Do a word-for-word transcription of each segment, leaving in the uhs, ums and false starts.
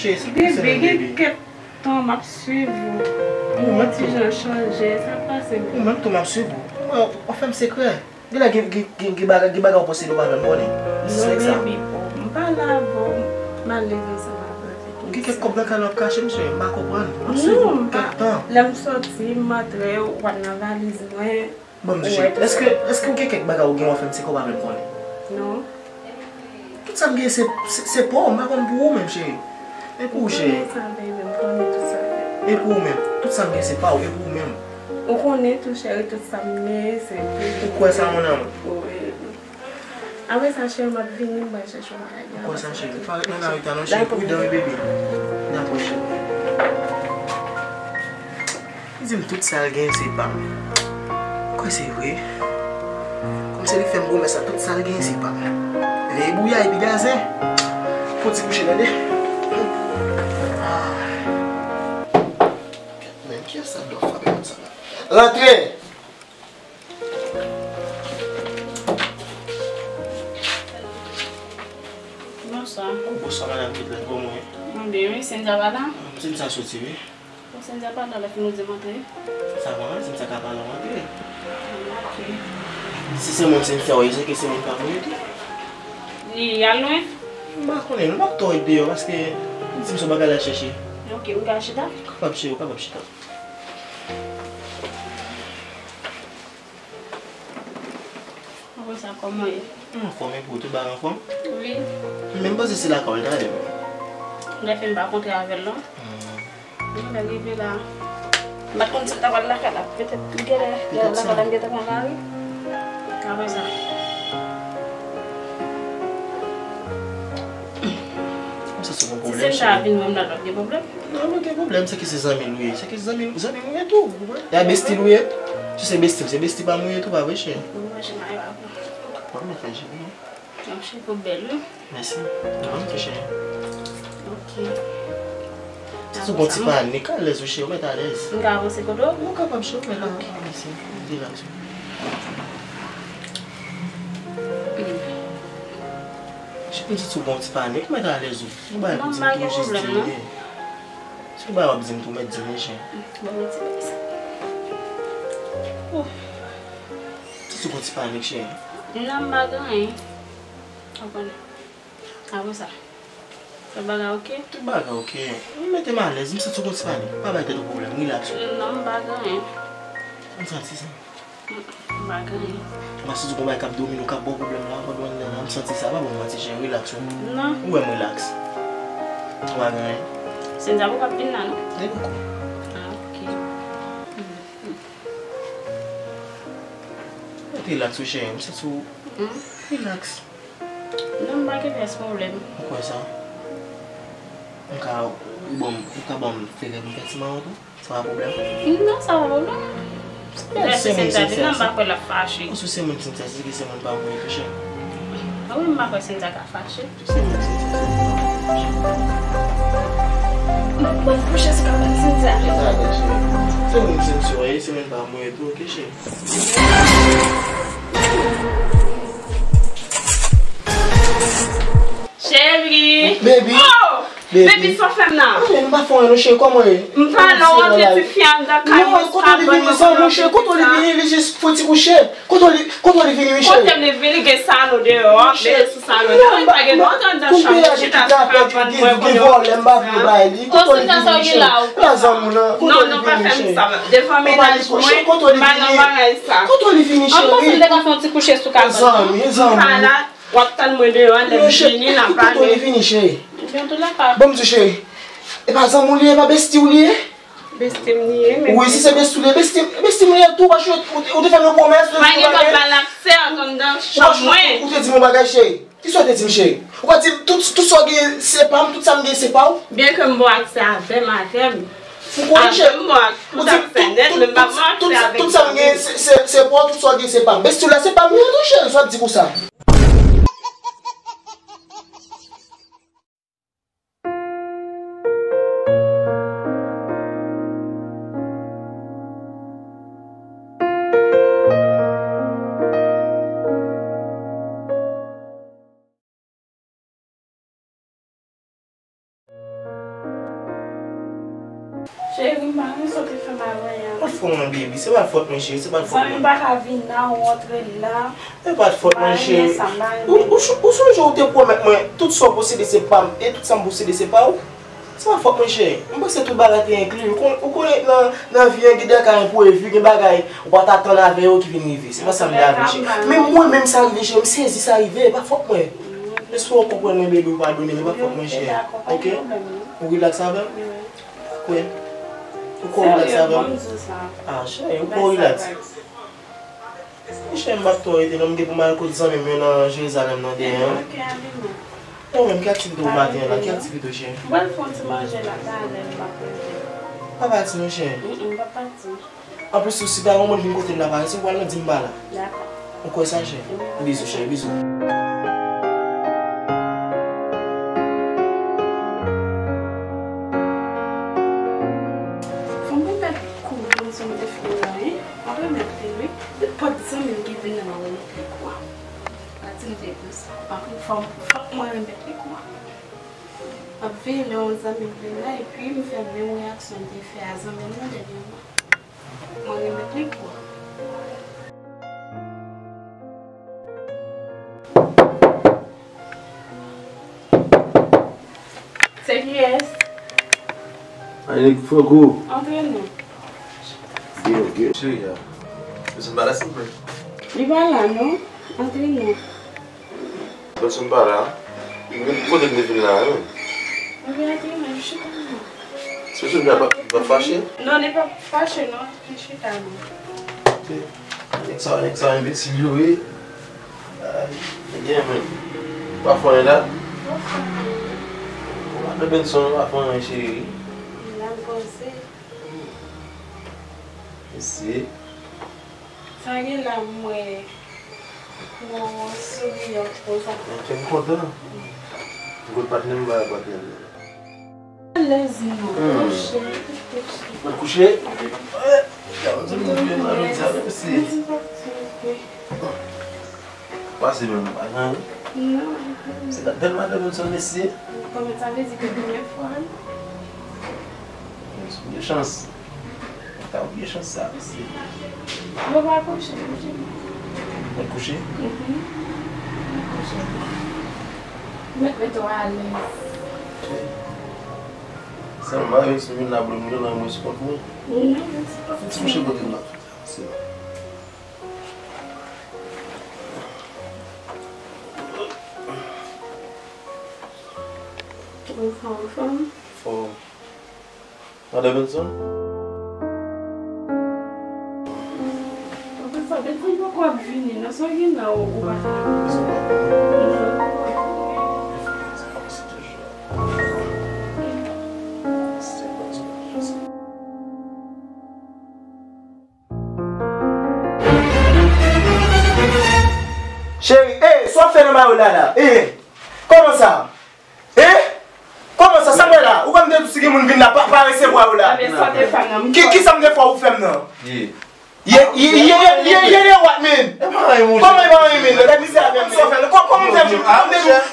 Bebe, gen kèk tan m ap swiv ou. Ou menm tou. Ti jan chanje, sa k pase menm? Ou menm tou m ap swiv ou. Ou wè, w ap fè m sekrè. Gen lè gen, gen, gen, gen bagay, gen bagay ou panse nou pa janm konnen. M sou sa. Non, baby, m pale avè w, m alèz ansanm avè w, se tou. Ou gen kèk kòb nan kay la w ap kache m, cheri, m pa konprann. M ap swiv ou kèk tan. Non, m pa. Lè m soti, m antre, w al nan valiz mwen. Ban m di, cheri, èske, èske ou gen kèk bagay ou gen w ap fè m sekrè w pa menm konnen? Non. Tout sa m gen se, se, se pa w, m pa konn pou ou menm, cheri. E pou ou, cheri? M konnen sa, baby, m konnen tout sa. E pou ou menm? Tout sa m gen se pa w, e pou ou menm? Ou konnen tou, cheri, tout sa m gen se pou ou. Ou kwè sa, mon amour? Wi. Apre sa, cheri, m ap vini, m pral chèche yon bagay. Ou kwè sa, cheri? Pa ret nan lari ta non, cheri. Pridan, wi, baby. Dakò, cheri. Li di m tout sa l gen se pa m. Ou kwè se vre? Kòmsi li fè m pwomès la, tout sa l gen se pa m. Veye bouya epi gazen. Fò ti kouche, tande. Ah. Men kiyès sa dòf frape konsa la? Rantre! Bonswa. Bonswa, madanm Pitlè, kòman w ye? Mwen byen, wi. Cynthia pa la? Cynthia soti, wi. Bon, Cynthia pa la, lè fini w di m antre. Sa va, Cynthia ka pale w antre. Ok. Si se moun Cynthia w ye, se ke se moun pa mwen tou. Li al lwen? M pa konnen, non, m ap tou ret deyò, paske li di m se yon bagay l al chèche. Ok, m ka chita? Ou kapab, cheri, ou kapab chita. Apre sa, kòman w ye? M anfòm, epi w, tout bagay anfòm? Wi. Men m panse se lakay w l t ale menm. Lè fè m pa kontre avè l non. Hmm. Lè l rive la, m pa t konn si l ta pral lakay la. Petèt li genlè lakay la, m gentan pran lari. Apre sa. Konsa se yon pwoblèm, cheri. Si m ta vin wè m la, l p ap gen pwoblèm? Non, nou gen pwoblèm, se ke se zanmi nou ye. Se ke zanmi, zanmi nou ye tou, ou konprann? E a besti nou ye. Si se besti, se besti pa m ou ye tou, pa vre, cheri? Mwen manje mayo a pou. Bon, mwen fè jeri. Yon cheri ou bèl, wi. Mèsi. Bon, ok, cheri. Ok. Si ou gon ti panik, alèz ou, cheri, ou mèt alèz. M ka avanse kote w? Ou kapab, cheri, ou mèt avanse. Relax. Cheri, m di tou gon ti panik, ou mèt alèz ou. Yon bagay pou di m tou, jis di m li. Si yon bagay w ap di m tou, mèt di m li, cheri. Bon, mèt di m sa. Ou santi w gon ti panik, cheri? Non, m pa gen anyen. Ou konnen. Apre sa, tout bagay oke? Tout bagay oke. Ou mete m alèz, m santi w gon ti panik. Pa bay tèt ou pwoblèm, rilaks ou. Non, m pa gen anyen. M santi sa. M pa gen anyen. M pa santi gon bagay k ap domine w, k ap ba w pwoblèm la, pandan w anndan la. M santi sa, pa ban m manti, cheri, rilaks ou. Non. Ou wè m rilaks. Ou pa gen anyen. Cynthia poko ap vin la, non? Li poko. Ah, ok. Mete rilaks ou, cheri, m santi w rilaks. Non, m pa gen pyès pwoblèm. Ou kwè sa? M ka, ou ban m, ou ka ban m fevè pou m fè ti mayo tou? Sa pa pwoblèm? Non, sa pa pwoblèm. Lè se Cynthia vin nan, m pa kwè l ap fache. Ou sou se moun Cynthia, se ki se moun pa mwen tou, cheri. A wi, m pa kwè Cynthia ka fache. Se moun Cynthia, se moun pa mwen tou, cheri. M ap pran kouche sou kabann Cynthia. Cynthia, cheri. Se moun Cynthia, se moun pa mwen tou, ok, cheri. Cheri! Baby! Oh! Baby, sa w fè m nan? Anyen, m pa fè anyen non, cheri, kòman w ye? M pale w antre ti fi anndan kay mwen, se pa bon, non, zanmi, cheri, kote w li vini, li jis fouti kouche. Kote w li, kote w li vini, wi, cheri? Kote m li vini, gen salon deyò, mete sou salon deyò, li pa gen dwa antre anndan chanm mwen, chita sou kabann mwen, konnen w ap fè sa. Kote w li vini, cheri? La zanmi w nan, kote w li vini, cheri? Devan mennaj mwen, m pa nan bagay sa. Kote w li vini, cheri? An panse m te ka fè yon ti kouche sou kabann nan. Zanmi, zanmi. M pa la. W ap tann mwen deyò a, lè m vini, n a pale. Kote w li vini, cheri? Byen tou la pa. Bon, m di w, cheri. E pa zanmi w li ye, e pa besti w li ye? Besti m li ye, men. Wi, si se besti w li ye, besti, besti m li ye tou, paske ou te, ou te fè m yon pwomès, ou te di m yon bagay. Pa gen dwa ba l aksè anndan chanm mwen. Ou te di m yon bagay, cheri. Kisa w te di m, cheri? Ou pa di m tout, tout sa w gen, se pa m, tout sa m gen, se pa w? Byen ke m ba w aksè avè m, avè m. M konnen, cheri. Avè m, m ba w tout aksè nèt, men m pa ba w aksè avèk zanmi. Tout sa m gen, se, se, se pa w, tout sa w gen, se pa m. Besti w la, se pa m li ye tou, cheri, sa w ap di konsa. Pa t fòt mwen, baby. Se pa t fòt mwen, cheri. Se pa t fòt mwen. Zanmi m pa ka vin la, ou antre la. E pa t fòt mwen, cheri. Ou, ou, ou sonje ou te pwomèt mwen, tout sa w posede se pa m, e tout sa m posede se pa ou. Se pa fòt mwen, cheri. M panse tout bagay te enkli. Ou kon-, ou konnen nan, nan vi an, gen de ka enprevi, gen bagay ou pa t atann avè yo ki vin rive. Se pa sa m te vle, cheri. Men mwen menm sa rive, cheri. M sezi sa rive, e pa fòt mwen. Espere w konprann mwen, baby, ou padone m, e pa fòt mwen, cheri. Ok? Ou relax avè m? Kwè. Ou kwè w relax avè m? Ah, cheri, ou kwè w relax? Monchè, m p ap twò rete non, m gen pou m al kot zanmi m yo nan Jerizalèm nan demen an. Ou menm, ki aktivite w maten an la? Ki aktivite w, cheri? M pral fè yon ti manje la, talè m p ap rete. Pa pati non, cheri. Mm, mm, m p ap pati. Anplis tou, si ta yon moun vin kote m la, pa rete, ou pral nan di m pa la. Dakò. Ou kwè sa, cheri? Bizou, cheri, bizou. Fò m remèt kou Benson te fè la, wi. M ap remèt li, wi. Nenpòt zanmi m ki vin la, m ap remèt li kou a. Pati m te konsa. Anpil fò m, fòk mwen remèt li kou a. M ap veye lè yon zanmi m vin la, epi m fè menm reyaksyon m te fè a zanmi m nan dènyèman. Mwen remèt li kou a. Se kiyès? Annik Franco. Antre non. Gen, gen. Cheri a. Mesye m pa la, silvouplè. Li pa la, non. Antre non. Pèsonn pa la. Mwen kote m te vin la, non. Mwen vin antre non, chita non. Se sou li pa, pa fache? Non, li pa fache, non. Li chita non. Ok. Nèg sa, nèg sa, enbesil yo ye. Ay, nèg gen men. Pa fè anyen la. Ou pa fè anyen, cheri. Nan poze. Mesye. Sa gen la m wè. Bon, souriyan konsa. Ok, m kontan. M konn patnè m, ba patnè m. Alèz non. Hmm. Kouche. Mwen kouche. Mwen kouche. Pase menm, pa gen anyen. Non. Se la bèl madanm sa, mesye. Kòman sa vle di ke premye fwa, wi? Gen chans. Ka oubliye chans sa, mesye. Mwen pa kouche, kouche. Mwen kouche? Mhm. Mwen kouche. Mwen mete w alèz. Sa m pa wè sou moun la, blo moun nan mwen sipòt mwen. Non, mwen sipòt. Ti mouche kote m la. Se bon. Ou anfòm? Fò. Madan Benson? Papa sa, Benson poko ap vini, non, sa w gen la, ou, ou pa fè. Cheri, eh, sa w ap fè nan mayo la la? Eh, kòman sa? Eh? Kòman sa? Sa m wè la? Ou pa m te di si gen moun vin la, pa, pa resevwa yo la. Ki, ki sa m te fè ou fè m nan? Ye, ye, ye, ye, ye, ye, what, man? Kòman e pa anyen, man? Lè misye avè m, sa w fè la? Kò-, kòman m fè pou,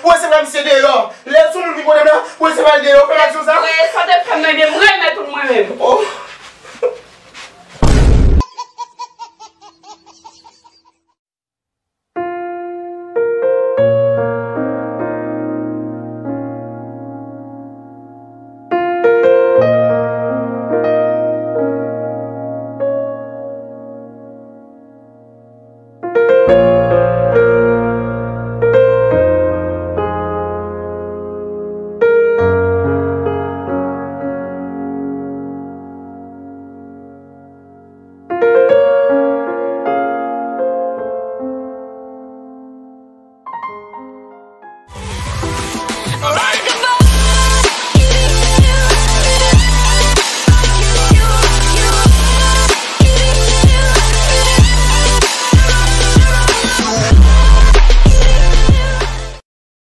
pou resevwa misye deyò? Lè sou moun vin kote m la, pou resevwa l deyò, ou fè m aksyon sa? Sa w te fè m nan, m remèt ou l mwen menm. Oh.